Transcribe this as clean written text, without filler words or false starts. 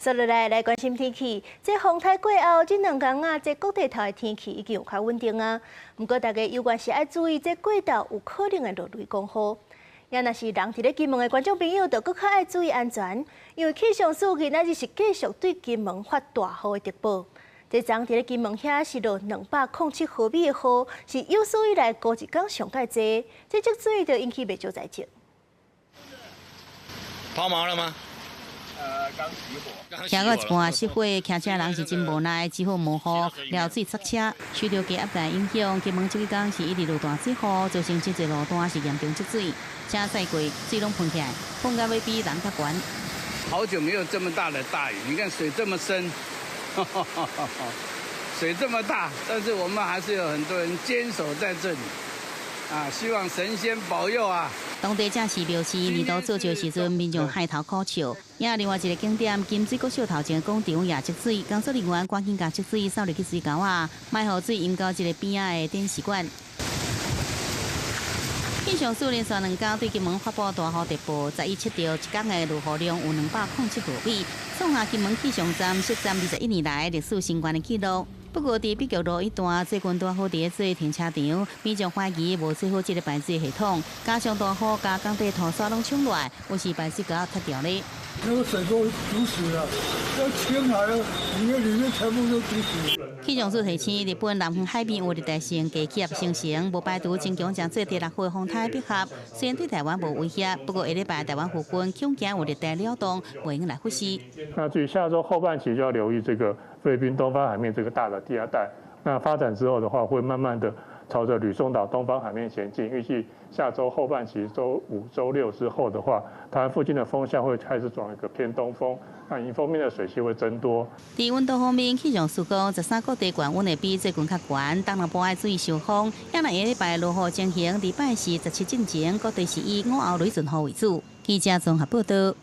接落來來關心天氣，這風颱過後，這兩工啊，這各地頭的天氣已經有較穩定啊。毋過大家猶原是愛注意，這過晝有可能會落雷公雨。也若是人佇咧金門的觀眾朋友，就閣較愛注意安全，因為氣象署今仔日是繼續對金門發大雨的特報。這昨佇咧金門遐是落207毫米的雨，是有史以來孤一工上蓋濟，這積水就引起袂少災情。拋錨了嗎？剛熄火。騎到一半熄火，騎車人是真無奈，只好冒雨撩水塞車。受著低壓帶影響，金門這幾工是一直落大水雨，造成真濟路段是嚴重積水，車駛過水攏噴起來，噴到欲比人較懸。好久沒有這麼大的大雨，你看水這麼深，水這麼大，但是我們還是有很多人堅守在這裡。啊，希望神仙保佑啊！當地正是表示，年度做醮時陣，民眾害頭苦笑。也另外一個景點金水國小頭前廣場也積水，工作人員趕緊共積水掃入去水溝仔，莫予水淹到這个邊仔的電視館。氣象署連續兩工對金門發布大雨特報，十一測著一工的落雨量有207毫米，創下金門氣象站設站21年來歷史新高的紀錄。不過，佇畢局路一段最近大雨佇咧做停車場，民眾懷疑無做好這个排水系統，加上大雨共工地塗沙攏沖落來，有時排水溝塌掉咧。那個水溝堵死了，要清來了，裡面全部都堵死。氣象署提醒，日本南方海邊有熱帶性低氣壓生成，無排除增強成做第六號風颱逼合。雖然對台灣無威脅，不過下禮拜台灣附近恐驚有熱帶擾動，袂用來忽視。那至於下週後半期就要留意這個菲律賓東方海面這個大的低壓帶，那發展之後的話，會慢慢的朝着呂宋島東方海面前進。預計下週後半期，週五、週六之後的話，台灣附近的風向會開始轉一個偏東風，那迎風面的水汽會增多。佇溫度方面，氣象署講，13各地懸溫會比最近較懸，東南部愛注意受風。也若下禮拜落雨情形，禮拜四、17進前，各地是以午後雷陣雨為主。記者綜合報道。